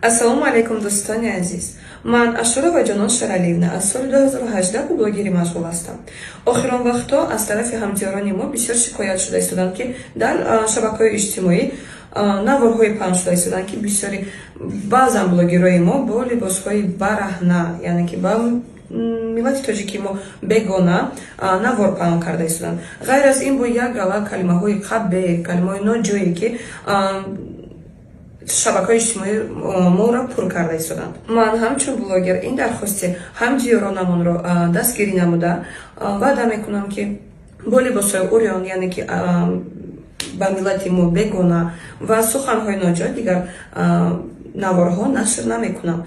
Ассалому алайкум, дӯстони азиз. Ман Ашурова Ҷонон Шаралиевна, аз соли 2018 ба блогерӣ машғул ҳастам. Охирон вақтҳо аз тарафи ҳамдиёрони мо бисёр шикоят шуда истоданд, ки дар шабакаҳои иҷтимоӣ наворҳои паҳн шуда истоданд, ки бисёри баъзан блогерҳои мо бо либосҳои бараҳна, яъне ки ба миллати тоҷики мо бегона, навор паҳн карда истоданд. Ғайр аз ин, бо як гала калимаҳои қабеҳ, калимаҳои ноҷое, ки шабакаҳои иҷтимоӣ моро пур карда истоданд. Ман ҳамчун блогер ин дархости ҳамдиёронамонро дастгирӣ намуда, ваъда мекунам, ки бо либосҳои урён, яъне ки ба миллати мо бегона, ва суханҳои ноҷой дигар наворҳо нашр намекунам.